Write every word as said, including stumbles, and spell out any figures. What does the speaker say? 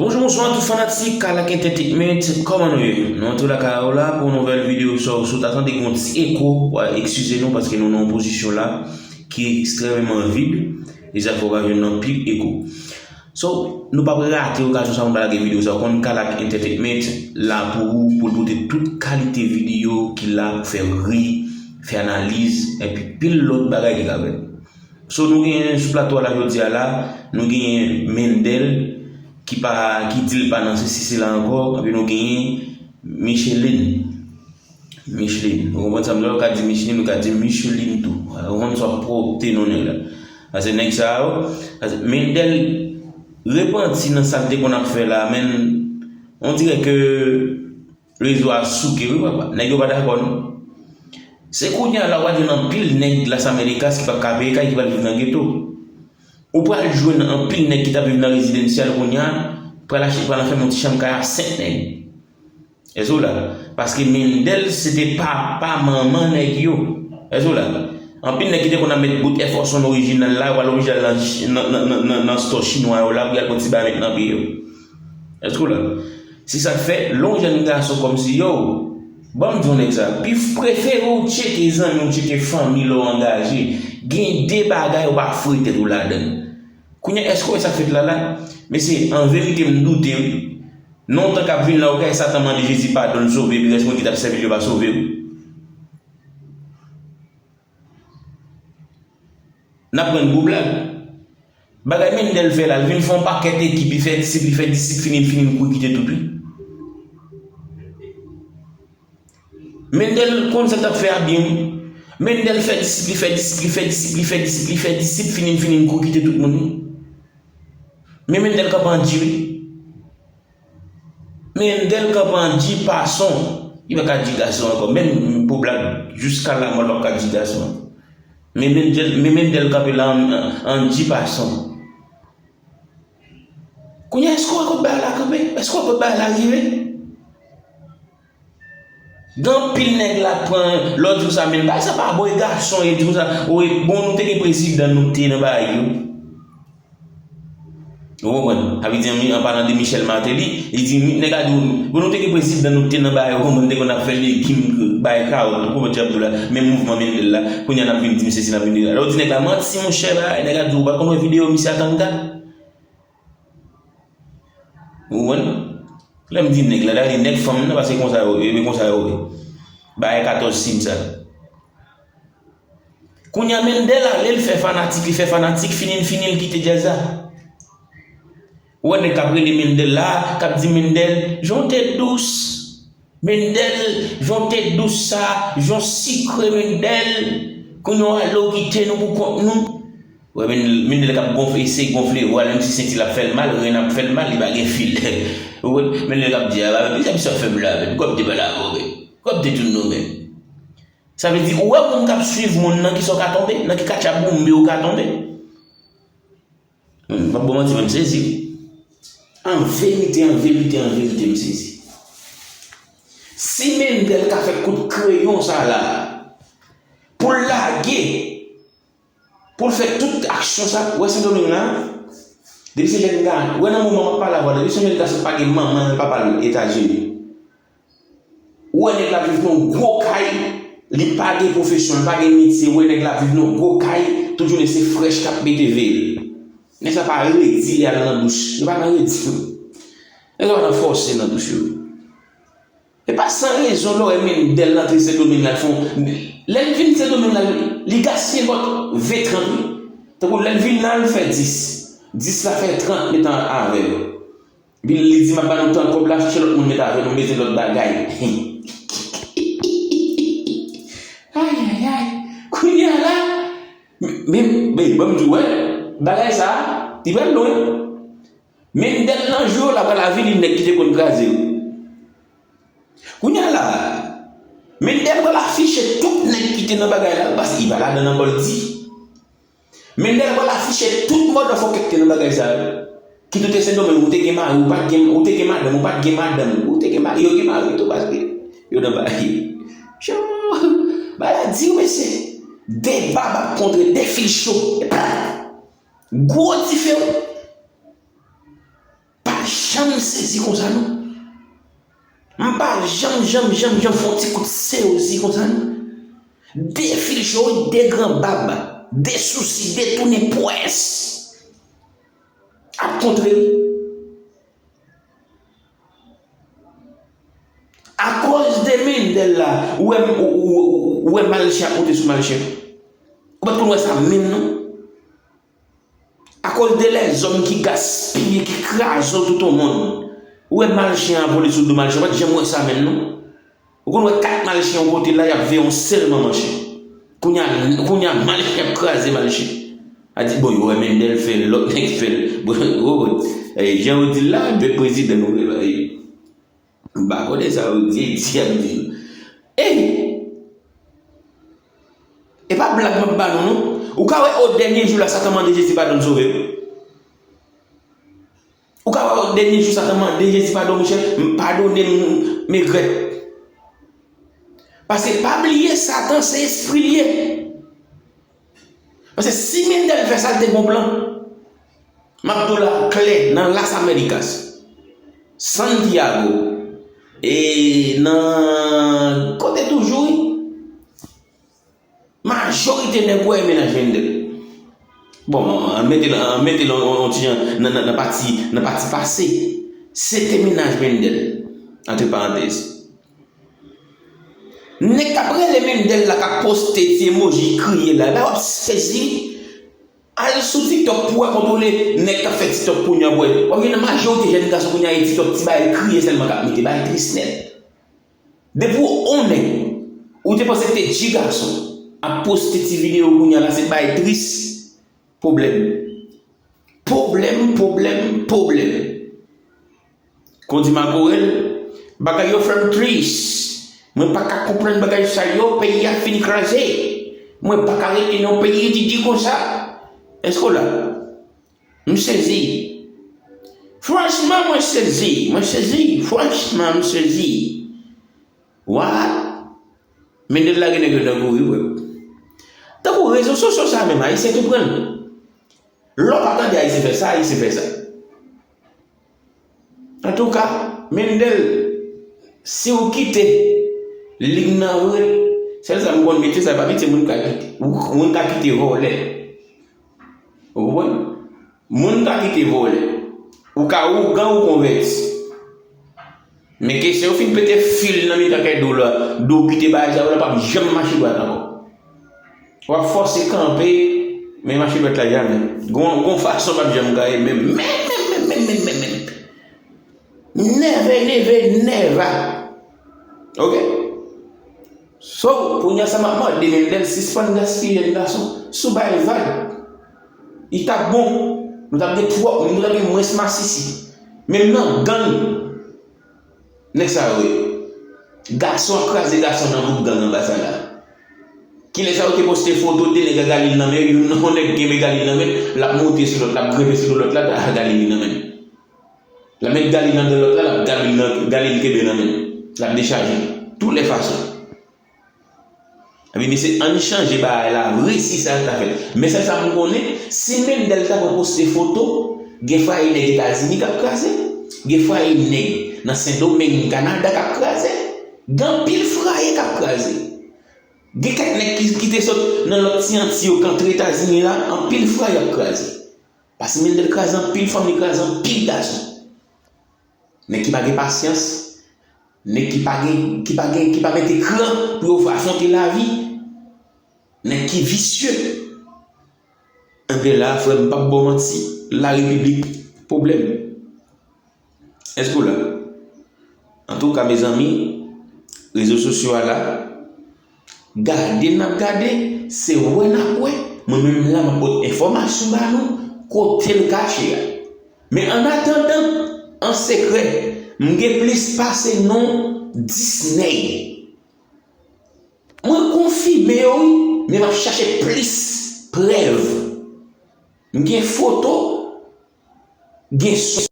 Bonjou, bonswa tout fanatik Kalak Entertainment, kòman nou ye? Nou antre lakay ou la pou yon nouvèl videyo. So, si w ta tande gen yon ti eko, w a eskize nou paske nou nan yon pozisyon la ki ekstrèmeman vid, e sa fè w ka jwenn anpil eko. So, nou p ap rate okazyon sa pou n lage videyo sa. Ou konn Kalak Entertainment la pou ou, pou l pote tout kalite videyo ki la pou fè ri, fè analiz, epi pil lòt bagay ki ka fèt. So, nou genyen sou plato a la jodi a la, nou genyen Mendel ki pa, ki di l pa nan sesi sela ankò, epi nou genyen Micheline. Micheline. Ou konprann sa m di la? Ou ka di Micheline, ou ka di Micheline tou. Ou konprann sa pwòpte non nèg la. Paske nèg sa yo, paske Mendel repanti nan sa l te konn ap fè la, men on dirè ke rezo a souke wi papa. Nèg yo pa dakò non. Se kounye a la w pral jwenn anpil nèg Las Americas ki p ap ka peye kay, ki pral viv nan geto. Ou pral jwenn anpil nèg ki t ap viv nan rezidansyèl kounye a, pral achte, pral anfèmen yon ti chanm kay a senk nèg. Èske w la? Paske Mendel se te papa manman nèg yo. Èske w la? Anpil nèg ki te konn ap met bout Air Force One orijinal la, yo pral oblije al nan, nan, nan, nan, nan, nan store chinwa yo la pou y al pran ti bagay met nan pye yo. Èske w la? Se sa k fè, lè yon jèn gason kòmsi, yo, ban m di yon nèg sa, pi f-, prefere w tcheke zanmi w, tcheke fanmi lè w angaje. Gen de bagay ou pa foure tèt ou ladan l. Kounye a, èske w wè sa k fèt la la? Mesye, an verite, m doute wi. Non tan k ap vin la, ou kay Satan mande Jezi padon, l sove, epi rès moun ki t ap sèvi l yo pa sove wi. N ap pran gwo blag. Bagay Mendel fè la, l vin fè yon pakèt ekip, li fè disip, li fè disip, fini l, fini l kouri kite tout wi. Mendel konn sa l t ap fè a byen wi. Mendel fè disip, li fè disip, li fè disip, li fè disip, li fè disip, fini l, fini l kouri kite tout moun wi. Men Mendel kanpe an G wi. Mendel kanpe an G pason. Li pa ka di gason ankò. Menm pou blag, jiska lamò, l p ap ka di gason ankò. Men Mendel, men Mendel kanpe la an, an, an G pason. Kounye a, èske w wè kot bagay la kanpe? Èske w wè kot bagay la rive? Gen anpil nèg la pran, lè w di w sa, men bagay sa pa bon, e gason, e di w sa, o, e bon, nou te gen prezidan, nou te nan bagay yo. Ou konprann? Sa vle di, an, an palan de Michel Martelly, li di, nèg la di w, bon, nou te gen prezidan, nou te nan bagay, ou konprann, te konn ap fè legim, bay kawòt, ou konprann, djab tou la, menm mouvman Mendel la, kounye a n ap vin di m sesi, n ap vin di, lè w di nèg la manti, monchè, bagay, nèg la di w, ou pa t konn wè videyo misye ak Anga? Ou konprann? Lè m di nèg la, dayè nèg fanm nan, paske konsa yo ye, men konsa yo ye. Bagay katòz sim sa. Kounye a Mendel ale, l fè fanatik, li fè fanatik, fini l, fini l kite djaz la. Ou wè nèg k ap rele Mendel la, k ap di Mendel, jan w te dous. Mendel, jan w te dous sa, jan w sikre Mendel. Kounye a w ale w kite nou pou kont nou. Ou wè Mendel, Mendel k ap gonfle, eseye gonfle vwa l, menm si senti l ap fè l mal, ren ap fè l mal, li pa gen fil. Ou wè Mendel k ap di, a, men sa misye ap fè m la, men, kòb te pale avè w, men, kòb te toune w, men. Sa vle di, ou wè moun k ap swiv moun nan, kisa w ka tonbe, nan ki katchaboumbe ou ka tonbe. M p ap ba w manti, men m sezi. An verite, an verite, an verite, m sezi. Si Mendel ka fè kout kreyon sa la, pou l lage, pou l fè tout aksyon sa, ou wè Sendomeng la, depi se jèn gason, ou wè nan moman m ap pale avè w, depi se jèn gason pa gen manman l, papa l Etazini. Ou wè nèg la viv nan gwo kay, li pa gen pwofesyon, li pa gen metye, ou wè nèg la viv nan gwo kay, tout jounen se frèch k ap mete veye l. Nèg sa pa redi lè y al nan douch, yo pa nan redi. Nèg sa pa nan fòse nan douch yo. E pa san rezon lè w wè Mendel antre Sendomeng la, l fè yon, lè l vin Sendomeng la, li gaspiye bòt ven, trant wi. Tankou lè l vin la, l fè dis. Dis la fè trant, met an avè yo. Epi li di, m ap ba nou tan kòb la, chèche lòt moun met avè nou, mete lòt bagay. Ay, ay, ay. Kounye a la, men, men, ban m di w, wè, bagay sa, li pral lwen. Mendel nan jou yo la pral avili nèg ki te konn kraze yo. Kounye a la, Mendel pral afiche tout nèg ki te nan bagay la, paske li pa ladan ankò, l di. Mendel pral afiche tout motherfucker ki te nan bagay sa yo. Kit ou te Sendomeng, ou te gen mari, ou pa t gen, ou te gen madanm, ou pa t gen madanm, ou te gen mari, yo gen mari tou, paske yo nan bagay. Cho! Bagay la di wi, mesye. De bab ap kontre de fil cho. Gwo diferans. Pa janm sezi konsa, non. M pa janm, janm, janm, janm fè yon ti kout sezi konsa, non. De fil cho, de gran bab, de sousi, de tounen pwès. Ap kontre wi. Akoz de Mendel la, ou wè, ou, ou, ou, ou wè malchen ap monte sou malchen. Ou pa t konn wè sa menm, non? Akoz de lèzòm ki gaspiye, ki kraze w tout o monn. Ou wè malchen an vole sou do malchen, ou pa t janm wè sa menm, non? Ou konn wè kat malchen yon kote la, y ap veye yon sèl manman chen. Kounye a, kounye a, malchen ap kraze malchen. A di, bon, yo wè Mendel fè l, lòt nèg fè l. Bon, oh, eh, jan yo di l la, de prezidan nou vle ba yo. M pa konnen sa yo di, di ap di. Ey! E pa blag m ap ba nou, non. Ou ka wè o dènye jou la, Satan mande Jezi padon, l sove w. Ou ka wè o dènye jou, Satan mande Jezi padon, monchè, m padone m, m egrèt. Paske pa bliye, Satan se espri l ye. Paske si Mendel fè sa, l te gon plan. M ap di w la klè, nan Las Americas, Santiago, e nan kote toujou, wi. Majorite nèg ou wè e mennaj Mendel. Bon, an mete l, an mete l yon, yon, yon ti jan nan, nan, nan pati, nan pati pase. Se te mennaj Mendel. Antre parantèz. Nèg k ap rele Mendel la, k ap poste ti emoji kriye la, la w ap sezi. Al sou TikTok pou w wè kontwole nèg k ap fè TikTok kounye a pou w wè. W ap jwenn majorite jèn gason kounye a e TikTok ti bagay kriye sèlman k ap mete, bagay tris nèt. Depi w on nèg, ou te panse te ti gason, ap poste ti videyo kounye a la, se bagay tris, pwoblèm. Pwoblèm, pwoblèm, pwoblèm. Kondi makorèl, bagay yo fè m tris. Mwen pa ka konprann bagay sa yo, peyi a fin kraze. Mwen pa ka rete nan peyi didi konsa. Èske w la? M sezi. Franchman, mwen sezi. Mwen sezi. Franchman, m sezi. What? Mendel lage nèg yo nan kouri, wi. Tankou rezo sosyo sa menm, Ayisyen tou pran l. Lè w pa tande Ayisyen fè sa, Ayisyen fè sa. Antouka, Mendel, si w kite lig nan vre, sèl sa m konn mete, sa pa piti moun ka kite. Ou, moun ka kite vòlè. Ou konprann? Moun ka kite vòlè. Ou ka ougan ou konvèti. Men kesyon yo fin pete fil nan mitan kè do la, do kite bagay sa yo la p ap janm mache dwat ankò. W ap fòse kanpe, men mache dwat la jamè. Gon, gon fason p ap janm gaye menm. Menm, menm, menm. Never, never, never. Ok? So, kounye a sa m ap mande Mendel, sispann gaspiye jèn gason. Si w bay vag, li t ap bon. Nou t ap gen twòp, nou t ap gen mwens masisi. Menm nan gang, nèg sa yo ye. Gason ap kraze gason nan gwoup gang anba sa la. Kilè sa yo te poste foto de nèg ak galil nan men yo, youn nan yon nèg kenbe galil nan men l, l ap monte sou lòt, l ap grenpe sou do lòt la, ak galil li nan men l. L ap met galil nan do lòt la, l ap galil nan, galil kenbe nan men l. L ap dechaje l. Tou lè fason. Ebyen, mesye, ann chanje bagay la vre si sa ta fèt. Men sèl sa m konnen, si Mendel ta pran poste foto, gen fwaye nèg Etazini k ap kraze, gen fwaye nèg nan Sendomeng, Kanada k ap kraze, gen anpil fwaye k ap kraze. Gen kèk nèg ki, ki te sot nan lòt ti Anti yo k antre Etazini la, anpil fwaye ap kraze. Paske Mendel kraze anpil fanm, li kraze anpil gason. Nèg ki pa gen pasyans, nèg ki pa gen, ki pa gen, ki pa mete kran pou yo afwonte lavi, nèg ki visye. Enben la, frè m, m p ap ba w manti, larepiblik, pwoblèm. Èske w la? Antouka, mezanmi, rezo sosyo a la, gade n ap gade, se wè n ap wè. Mwen menm la, m ap pote enfòmasyon ba nou, kote l kache a. Men annatandan, an sekrè, m gen plis pase non dis nèg. Mwen konfime yo wi, men m ap chache plis prèv. M gen foto, gen son.